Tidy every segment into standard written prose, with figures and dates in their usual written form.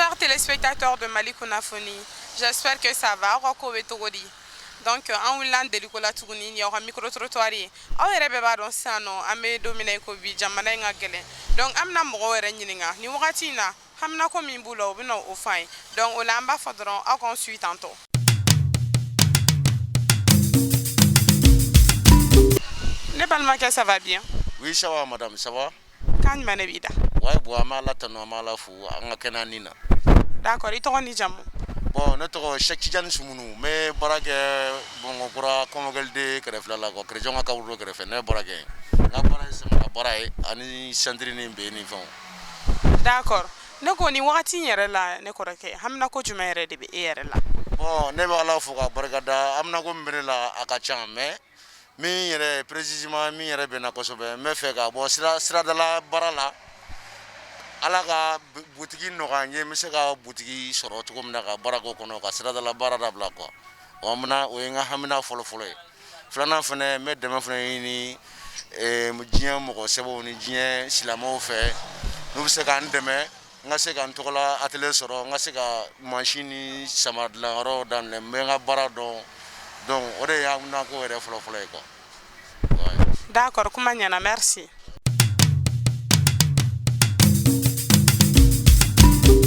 Chers téléspectateurs de Mali Kunnafoni, j'espère que ça va. Aw ka ko bɛ cogo di? Donc an wulila an deliko la tuguni, nin y'aw ka micro trottoir ye. Aw yɛrɛ bɛɛ b'a dɔn sisan nɔ, an bɛ don min na i ko bi, jamana in ka gɛlɛn. Donc an bɛna mɔgɔw yɛrɛ ɲininka nin wagati in na, haminako min b'u la, u bɛna o fɔ an ye. Donc o la, an b'a fɔ dɔrɔn, aw k'an suit tantôt. Ne balimakɛ, ça va bien? Oui, ça va madame, ça va. Kan jumɛn de b'i da? Ouais, bon, an bɛ Ala tanu, an bɛ Ala fo an ka kɛnɛya nin na. D'accord, i tɔgɔ ni jamu? Bon, ne tɔgɔ Cheikh Tidiane Sumunu, n bɛ baara kɛ Bamakɔkura Kɔmɔkɛliden kɛrɛfɛla la quoi, chrétien ka kaburu kɛrɛfɛ, ne bɛ baara kɛ yen. N ka baara ye samara baara ye ani ceinture ni ben ni fɛnw. D'accord. Ne ko nin wagati in yɛrɛ la, ne kɔrɔkɛ, haminako jumɛn yɛrɛ de bɛ e yɛrɛ la? Bon, ne bɛ Ala fo k'a barika da, haminako min bɛ ne la, a ka ca, mais min yɛrɛ précisément, min yɛrɛ bɛ n na kosɛbɛ, n bɛ fɛ ka bɔ sira siradala baara la, Ala ka butigi nɔgɔya n ye, n bɛ se ka butigi sɔrɔ cogo min na ka baara k'o kɔnɔ, ka siradala baara dabila quoi. O hamina, o ye n ka hamina fɔlɔ-fɔlɔ ye. Filanan fɛnɛ, n bɛ dɛmɛ fɛnɛ ɲini diɲɛ mɔgɔ sɛbɛnw ni diɲɛ silamɛw fɛ, n'u bɛ se k'an dɛmɛ, n ka se ka n tɔgɔla atelier sɔrɔ, n ka se ka mansin ni samara dilanyɔrɔ daminɛ, n bɛ n ka baara dɔn. Donc o de ye haminako yɛrɛ fɔlɔ-fɔlɔ ye quoi. D'accord, kuma ɲɛna, merci.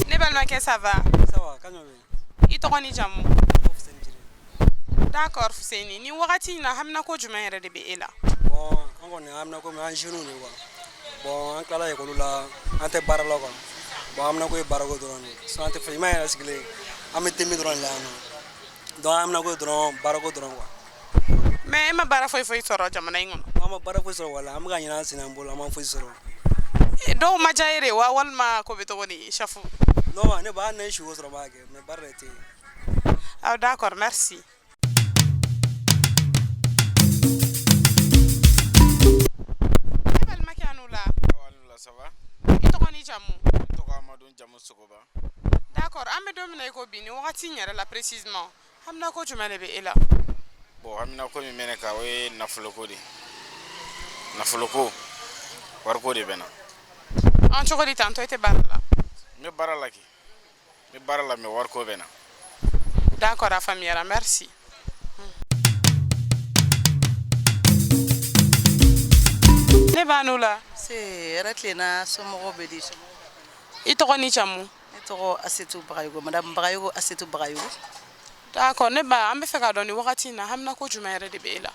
Ne balimakɛ, ça va? Ça va, kan jumɛn bɛ yen? I tɔgɔ ni jamu? Tɔgɔ Fuseni Jire. D'accord Fuseni, ni wagati in na, haminako jumɛn yɛrɛ de bɛ e la? Bon, an kɔni haminako min, an jeunes de quoi. Bon, an tilala ekɔli la, an tɛ baara la quoi. Bon, haminako ye baarako dɔrɔn de ye. Sinon an tɛ fɛ, i m'a yɛrɛ sigilen, an bɛ te min dɔrɔn de la yan nɔ. Donc an haminako ye dɔrɔn baarako dɔrɔn quoi. Mais e ma baara foyi foyi sɔrɔ jamana in kɔnɔ? An ma baara foyi sɔrɔ wala, an bɛ ka ɲinɛ an sen n'an bolo, an ma foyi sɔrɔ. Dɔw ma diya e de wa, walima ko bɛ cogo di, chef? Non, ne ba, hali ne ye siko sɔrɔ, n b'a kɛ, mais baara de tɛ yen. Ah d'accord, merci. Ne balimakɛ, a n'u la. Awa, ni la, ça va? I tɔgɔ ni jamu? N tɔgɔ Amadu, jamu Sogoba. D'accord, an bɛ don min na i ko bi, nin wagati in yɛrɛ la précisément, haminako jumɛn de bɛ e la? Bon, haminako min bɛ ne kan, o ye nafoloko de ye. Nafoloko, wariko de bɛ n na. An cogo di tantɔ, e tɛ baara la? N bɛ baara la kɛ, n bɛ baara la, mais wariko bɛ n na. D'accord, a faamuyara, merci. Ne b'a n'u la. Se yɛrɛ tilenna, somɔgɔw bɛ di? I tɔgɔ ni jamu? Ne tɔgɔ Asetu Bagayogo, madame Bagayogo, Asetu Bagayogo. D'accord, ne ba, an bɛ fɛ k'a dɔn nin wagati in na, haminako jumɛn yɛrɛ de bɛ e la?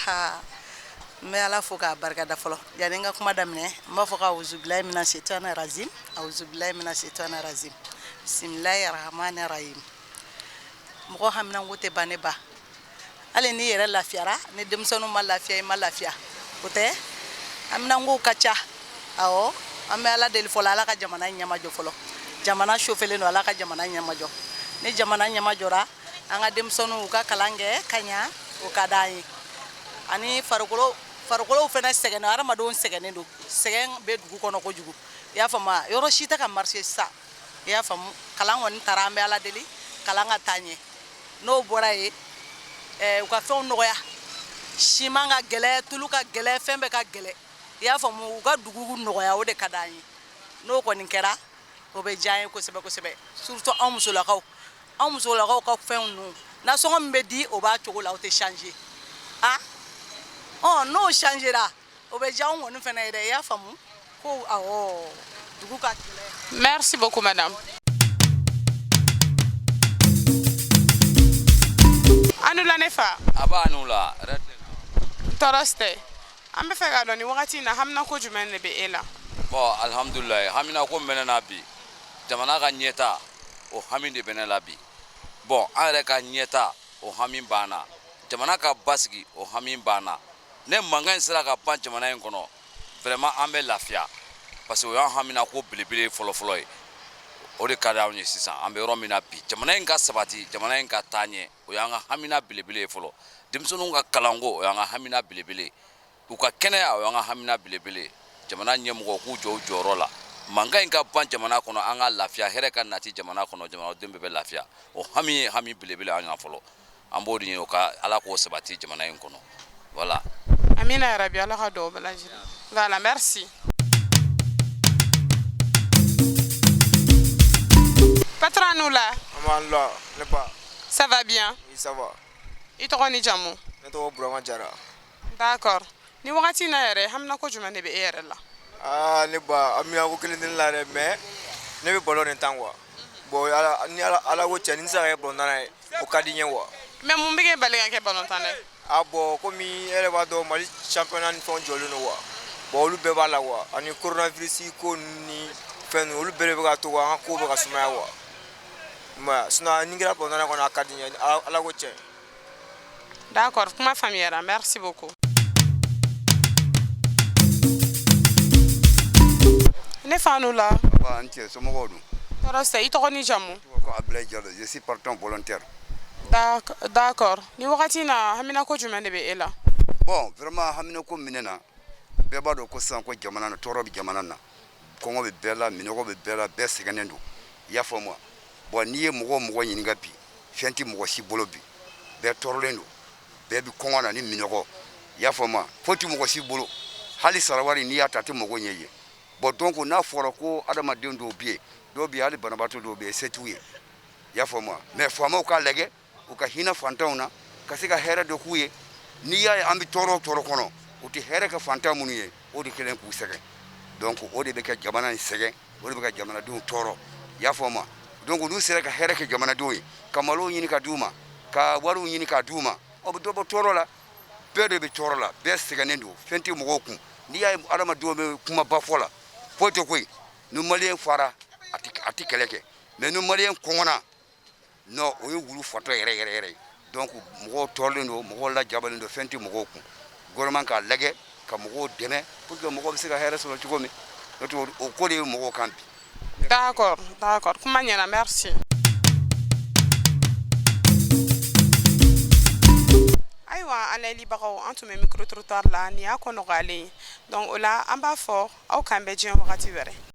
Ha, n bɛ Ala fo k'a barikada fɔlɔ. Yanni n ka kuma daminɛ, n b'a fɔ ko awuzubilayi mina setana razim, awuzubilayi mina setana razim, bisimilayi rahmani rahim. Mɔgɔ haminanko tɛ ban ne ba. Hali n'i yɛrɛ lafiyara, ni denmisɛnninw ma lafiya, i ma lafiya. O tɛ, haminankow ka ca. Awɔ, an bɛ Ala deli fɔlɔ, Ala ka jamana ɲɛmajɔ fɔlɔ. Jamana sofelen don, Ala ka jamana ɲɛmajɔ. Ni jamana ɲɛmajɔra, an ka denmisɛnninw u ka kalan kɛ ka ɲa, o ka d'an ye. Ani farikolo, farikolow fana sɛgɛnnen, hadamadenw sɛgɛnnen don, sɛgɛn bɛ dugu kɔnɔ kojugu. I y'a faamu, yɔrɔ si tɛ ka marcher sisan. I y'a faamu, kalan kɔni taara, an bɛ Ala deli kalan ka taa ɲɛ. N'o bɔra yen, u ka fɛnw nɔgɔya, siman ka gɛlɛ, tulu ka gɛlɛ, fɛn bɛɛ ka gɛlɛ. I y'a faamu, u ka dugu nɔgɔya, o de ka d'an ye. N'o kɔni kɛra, o bɛ diya an ye kosɛbɛ kosɛbɛ, surtout anw musolakaw. Anw musolakaw ka fɛnw ninnu, nasɔngɔ min bɛ di, o b'a cogo la, o tɛ changer. Ah ɔ, n'o changera, o bɛ diya anw kɔni fana ye dɛ. I y'a faamu ko awɔ, dugu ka gɛlɛn. Merci beaucoup madame. A ni la ne fa. A b'a n'u la. Tɔɔrɔ si tɛ. An bɛ fɛ k'a dɔn nin wagati in na, haminako jumɛn de bɛ e la? Bon, alhamdulilayi, hamina ko min bɛ ne na bi, jamana ka ɲɛta, o hami de bɛ ne la bi. Bon, an yɛrɛ ka ɲɛta, o hami b'an na. Jamana ka basigi, o hami b'an na. Ne mankan in sera ka ban jamana in kɔnɔ, vraiment an bɛ lafiya, parce que o y'an hamina ko belebele fɔlɔfɔlɔ ye. O de ka di anw ye sisan, an bɛ yɔrɔ min na bi, jamana in ka sabati, jamana in ka taa ɲɛ, o y'an ka hamina belebele ye fɔlɔ. Denmisɛnninw ka kalanko, o y'an ka hamina belebele ye. U ka kɛnɛya, o y'an ka hamina belebele ye. Jamana ɲɛmɔgɔw k'u jɔ u jɔyɔrɔ la, mankan in ka ban jamana kɔnɔ, an ka lafiya, hɛrɛ ka nati jamana kɔnɔ, jamanaden bɛɛ bɛ lafiya. O hami ye hami belebele an kan fɔlɔ. An b'o de ɲini o ka Ala k'o sabati jamana in kɔnɔ, voilà. Amina yarabi, Ala ka dugawu bɛɛ lajɛlen. Voilà, merci. Patron nu la. An b'an la ne ba. Ça va bien? Oui, ça va. I tɔgɔ ni jamu? Ne tɔgɔ Burama Jara. D'accord. Ni wagati in na yɛrɛ, haminako jumɛn de bɛ e yɛrɛ la? Aa, ne ba, haminako kelen tɛ ne la dɛ, mais ne bɛ ballon de tan quoi. Bon, ala ni ala ala ko cɛ, ni n sera ka kɛ ballon ye, o ka di n ye quoi. Mais mun bɛ k'e bali ka kɛ balontanna ye? Ah bon, komi e yɛrɛ b'a dɔn, Mali championnat ni fɛnw jɔlen don quoi. Bon, olu bɛɛ b'a la quoi, ani coronavirus ko ninnu ni fɛn ninnu, olu bɛɛ de bɛ ka to quoi, an ka ko bɛ ka sumaya quoi. I m'a ye, sinon ni n kɛra ballon kɔni, a ka di n ye, ala ko cɛ. D'accord, kuma faamuyara, merci beaucoup. Ne fa nu la. Ba n cɛ, somɔgɔw dun? Tɔɔrɔ tɛ. I tɔgɔ ni jamu? Ko Ablaye Diallo, je suis partant volontaire. D'accord. Ni wagati in na, haminako jumɛn de bɛ e la? Bon, vraiment, haminako minɛ na, bɛɛ b'a dɔn ko sisan ko jamana na, tɔɔrɔ bɛ jamana na, kɔngɔ bɛ bɛɛ la, minɔgɔ bɛ bɛɛ la, bɛɛ sɛgɛnnen don, i y'a faamu wa? Bon, n'i ye mɔgɔ o mɔgɔ ɲininka bi, fɛn tɛ mɔgɔ si bolo bi, bɛɛ tɔɔrɔlen don, bɛɛ bɛ kɔngɔ na ni minɔgɔ, i y'a faamu wa? Foyi tɛ mɔgɔ si bolo, hali sarawari n'i y'a ta, a tɛ mɔgɔ ɲɛ ye. Bon, donc n'a fɔra ko adamaden dɔw bɛ yen, dɔw bɛ yen, hali banabaatɔ dɔw bɛ yen, se t'u ye, i y'a faamu wa? Mais faamaw k'a lajɛ, u ka hinɛ fantanw na, ka se ka hɛrɛ dɔ k'u ye. N'i y'a ye an bɛ tɔɔrɔ o tɔɔrɔ kɔnɔ, u tɛ hɛrɛ kɛ fantan minnu ye, o de kɛlen k'u sɛgɛn. Donc o de bɛ ka jamana in sɛgɛn, o de bɛ ka jamanadenw tɔɔrɔ, i y'a faamu wa? Donc n'u sera ka hɛrɛ kɛ jamanadenw ye, ka malow ɲini ka d'u ma, ka wariw ɲini ka d'u ma, o bɛ dɔ bɔ tɔɔrɔ la. Bɛɛ de bɛ tɔɔrɔ la, bɛɛ sɛgɛnnen don, fɛn tɛ mɔgɔw kun. N'i y'a ye adamadenw bɛ kumaba fɔ la, foyi tɛ koyi. Ni maliyɛn fara, a tɛ kɛlɛ kɛ, mais ni maliyɛn kɔngɔna, non, o ye wulu fatɔ yɛrɛ yɛrɛ yɛrɛ ye. Donc mɔgɔw tɔɔrɔlen don, mɔgɔw lajabalen don, fɛn tɛ mɔgɔw kun. Gouvernement k'a lajɛ ka mɔgɔw dɛmɛ pour que mɔgɔw bɛ se ka hɛrɛ sɔrɔ cogo min, n'o tɛ o ko de ye mɔgɔw kan bi. D'accord, kuma ɲɛna, merci. Ayiwa, an layɛlibagaw, an tun bɛ micro trottoir la, nin y'a ko nɔgɔyalen ye. Donc o la, an b'a fɔ aw k'an bɛn diɲɛ wagati wɛrɛ.